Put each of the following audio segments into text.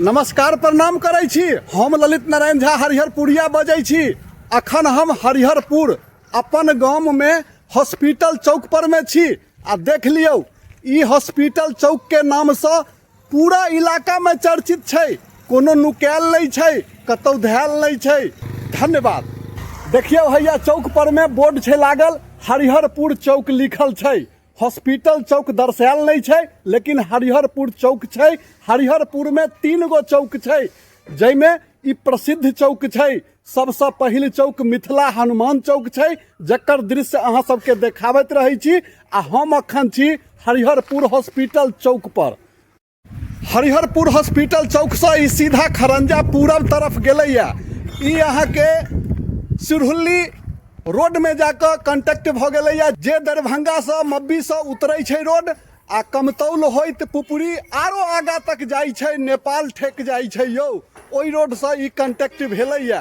नमस्कार प्रणाम करै छी। हम ललित नारायण झा हरिहरपुरिया बजै छी। अखन हम हरिहरपुर अपन गाममे हॉस्पिटल चौक पर मे छी आ देख लियौ ई हॉस्पिटल चौक के नामसँ पूरा इलाकामे चर्चित छै। कोनो नुकायल नहि छै, कतौ धयल नहि छै। धन्यवाद। देखियौ हैया चौक पर मे बोर्ड छै लागल, हरिहरपुर चौक लिखल छै। हॉस्पिटल चौक दर्शायल नहि छै, लेकिन हरिहरपुर चौक छै। हरिहरपुर में 3 गो चौक छै, जाहिमे ई प्रसिद्ध चौक छै। सबसँ पहिल चौक मिथिला हनुमान चौक छै, जकर दृश्य अहाँ सबके देखाबैत रहै छी। आ हम अखन छी हरिहरपुर हॉस्पिटल चौक पर। हरिहरपुर हॉस्पिटल चौकसँ ई सीधा खरंजा पूरब तरफ गेलैया। ई अहाँके सिरहुल्ली रोडमे जाकऽ कॉन्टेक्ट भऽ गेलैया, जे दरभंगासँ मब्बीसँ उतरै छै रोड आ कमतौल होइत पुपरी आरो आगाँ तक जाइ छै, नेपाल ठेक जाइ छै यौ, ओहि रोडसँ ई कॉन्टेक्ट भेलैया।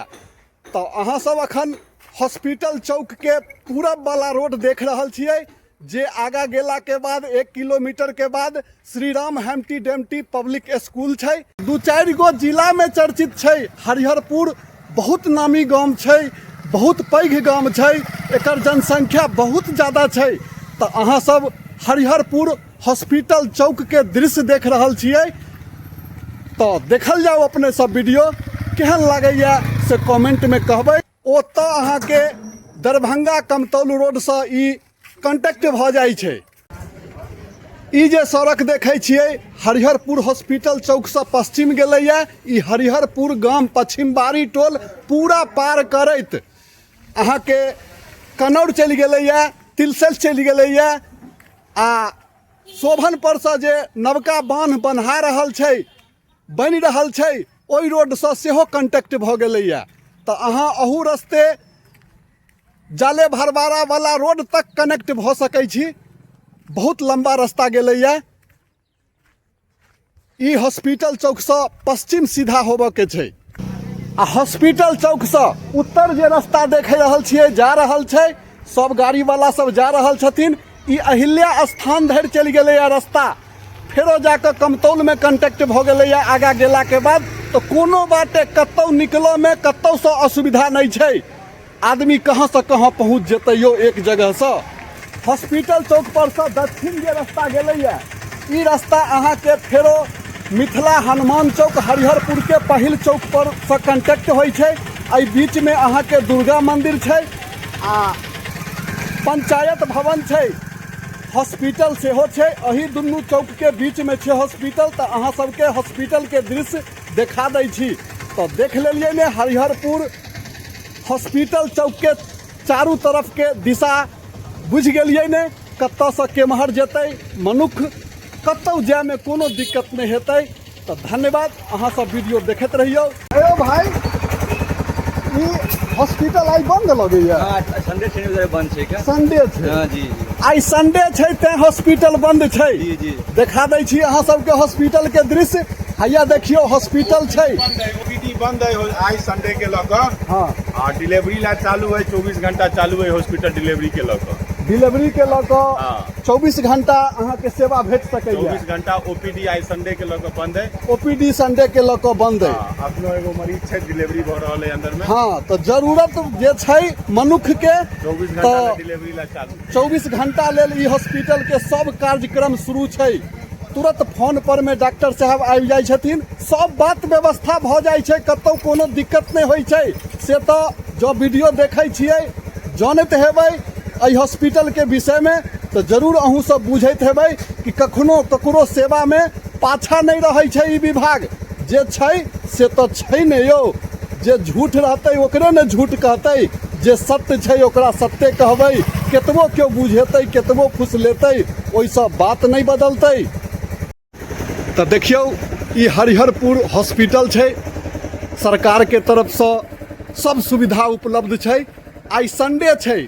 तऽ अहाँ सब अखन हॉस्पिटल चौकके पूरब वाला रोड देख रहल छियै, जे आगाँ गेलाके बाद 1 किलोमीटर के बाद श्री राम हेम्टी डेम्टी पब्लिक स्कूल छै। 2-4 गो जिलामे चर्चित छै हरिहरपुर। बहुत नामी गाम छै, बहुत पैघ गाम छै, एकर जनसंख्या बहुत ज़्यादा छै। तऽ अहाँ सब हरिहरपुर हॉस्पिटल चौक के दृश्य देख रहल छियै। तऽ देखल जाउ अपने सब वीडियो केहन लागैया से कमेंट में कहबै। ओतऽ अहाँके दरभंगा कमतौल रोडसँ ई कॉन्टेक्ट भऽ जाइ छै। ई जे सड़क देखै छियै हरिहरपुर हॉस्पिटल चौकसँ पश्चिम गेलैया। ई हरिहरपुर गाम पश्चिमबारी टोल पूरा पार करैत अहाँके कनौर चलि गेलैया, तिलसेल चलि गेलैया। आ शोभन परसँ जे नवका बान्ह बन्हा रहल छै, बनि रहल छै, ओहि रोडसँ सेहो कॉन्टेक्ट भऽ गेलैया। तऽ अहाँ अहू रस्ते जाले भरवारा वाला रोड तक कनेक्ट भऽ सकै छी। बहुत लम्बा रास्ता गेलैया। ई हॉस्पिटल चौकसँ पश्चिम सीधा होबऽके छै। आ हॉस्पिटल चौकसँ उत्तर जे रास्ता देख रहल छियै जा रहल छै, सब गाड़ीवाला सब जा रहल छथिन। ई अहिल्या स्थान धरि चलि गेलैया रास्ता, फेरो जाकऽ कमतौलमे कॉन्टेक्ट भऽ गेलैया आगाँ गेलाके बाद। तऽ कोनो बाटे कतहु निकलऽमे कतहुसँ असुविधा नहि छै। आदमी कहाँसँ कहाँ पहुँच जेतै यौ एक जगहसँ। हॉस्पिटल चौक परसँ दक्षिण जे रास्ता गेलैया, ई रास्ता अहाँके फेरो मिथिला हनुमान चौक हरिहरपुरके पहिल चौक पर सँ कॉन्टेक्ट होइ छै। एहि बीचमे अहाँके दुर्गा मंदिर छै आ पंचायत भवन छै, हॉस्पिटल सेहो छै। एहि दुनू चौकके बीचमे छै हॉस्पिटल। तऽ अहाँ सबके हॉस्पिटलके दृश्य देखा दै छी। तऽ देख लेलियै ने हरिहरपुर हॉस्पिटल चौकके चारू तरफके दिशा बुझि गेलियै ने, कतऽसँ केम्हर जेतै मनुख, कतहु जायमे कोनो दिक्कत नहि हेतै। तऽ धन्यवाद, अहाँ सब वीडियो देखैत रहियौ। अयो भाई, ई हॉस्पिटल आइ बंद लगैया। संडे छै, बंद छै। क्या संडे छै? हाँ जी जी। आइ संडे छै तें हॉस्पिटल बंद छै। जी जी। देखा दै छी अहाँ सबके हॉस्पिटल के दृश्य। हैया देखियौ हॉस्पिटल छै। बंद है, ओपीडी बंद है आइ संडे के लऽ कऽ। हाँ। आ डिलीवरी ला चालू है, 24 घंटा चालू है हॉस्पिटल डिलीवरी के लऽ कऽ। डिलीवरी के लऽ कऽ हाँ। 24 घंटा अहाँके सेवा भेट सकैया। 24 घंटा ओपीडी आइ संडे के लऽ कऽ बंद है। ओपीडी संडे के लऽ कऽ बंद है। हाँ, अपनो एगो मरीज छै, डिलीवरी भऽ रहल है अंदर में। हाँ, तऽ जरूरत जे छै मनुख के 24 घंटा तऽ ला डिलीवरी ला चालू। 24 घंटा लेल ई हॉस्पिटल के सब कार्यक्रम शुरू छै। तुरंत फोन पर में डॉक्टर साहब आबि जाइ छथिन, सब बात व्यवस्था भऽ जाइ छै, कतौ कोनो दिक्कत नहि होइ छै। से तऽ जँ वीडियो देखै छियै जानैत हेबै एहि हॉस्पिटल के विषय में, तऽ जरूर अहूँ सब बुझैत हेबै कि कखनो ककरो सेवा में पाछा नहि रहै छै ई विभाग। जे छै से तऽ छै ने यौ, जे झूठ रहतै ओकरे ने झूठ कहतै, जे सत्य छै ओकरा सत्य कहबै। केतबो केओ बुझेतै, केतबो फुसलेतै, ओहिसँ बात नहि बदलतै। तऽ देखियौ ई हरिहरपुर हॉस्पिटल छै। सरकारके तरफसँ सब सुविधा उपलब्ध छै। आइ संडे छै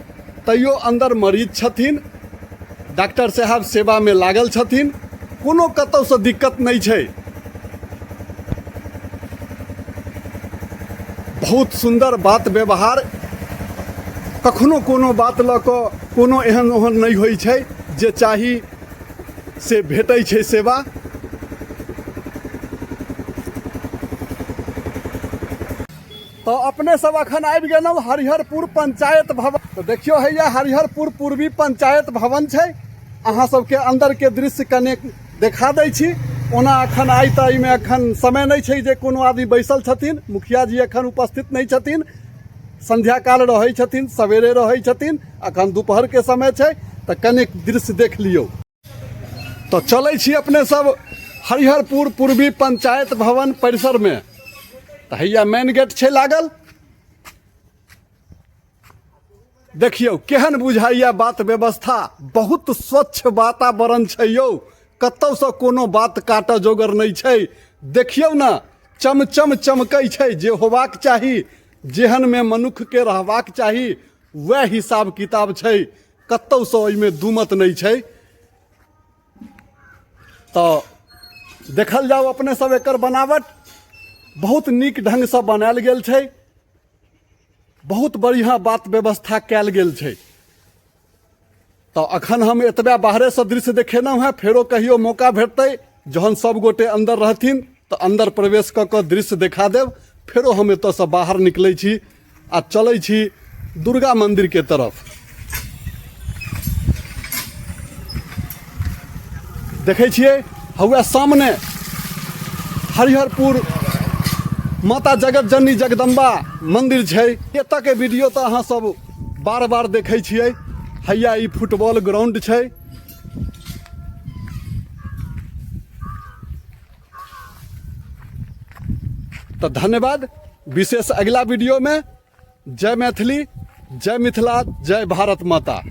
तैयो अंदर मरीज छथिन, डॉक्टर साहब सेवामे लागल छथिन, कोनो कतहुसँ दिक्कत नहि छै। बहुत सुन्दर बात व्यवहार, कखनो कोनो बात लऽ कऽ कोनो एहन ओहन नहि होइ छै, जे चाही से भेटै छै सेवा। तऽ अपने सब अखन आबि गेलहुँ हरिहरपुर पंचायत भवन। तऽ देखियौ हैया हरिहरपुर पूर्वी पंचायत भवन छै। अहाँ सबके अंदर के दृश्य कने देखा दै छी। ओना अखन आइ तऽ एहिमे अखन समय नहि छै जे कोनो आदमी बैसल छथिन, मुखिया जी अखन उपस्थित नहि छथिन, संध्या काल रहै छथिन, सवेरे रहै छथिन, अखन दोपहर के समय छै। तऽ कनेक दृश्य देख लियौ। तऽ चलै छी अपने सब हरिहरपुर पूर्वी पंचायत भवन परिसर में। तऽ हैया मेन गेट छै लागल। देखियौ केहन बुझाइया बात व्यवस्था, बहुत स्वच्छ वातावरण छै यौ, कतौसँ कोनो बात काटऽ जोगर नहि छै। देखियौ ने चमचम चमकै छै, जे होबाक चाही, जेहन मे मनुक्खके रहबाक चाही वएह हिसाब किताब छै, कतौसँ ओहिमे दुमत नहि छै। तऽ देखल जाउ अपने सब एकर बनावट बहुत नीक ढङ्गसँ बनायल गेल छै, बहुत बढ़िआँ बात व्यवस्था कयल गेल छै। तऽ अखन हम एतबे बाहरेसँ दृश्य देखेलहुँ हेँ, फेरो कहियो मौका भेटतै जहन सब गोटे अन्दर रहथिन तऽ अन्दर प्रवेश कऽ कऽ दृश्य देखा देब। फेरो हम एतऽसँ बाहर निकलै छी आ चलै छी दुर्गा मन्दिरके तरफ। देखै छियै हौआ सामने हरिहरपुर माता जगत जननी जगदम्बा मंदिर छै। एतऽ के वीडियो तऽ अहाँ सब बार बार देखै छियै। हैया ई फुटबॉल ग्राउंड छै। तऽ धन्यवाद विशेष अगिला वीडियो में। जय मैथिली, जय मिथिला, जय भारत माता।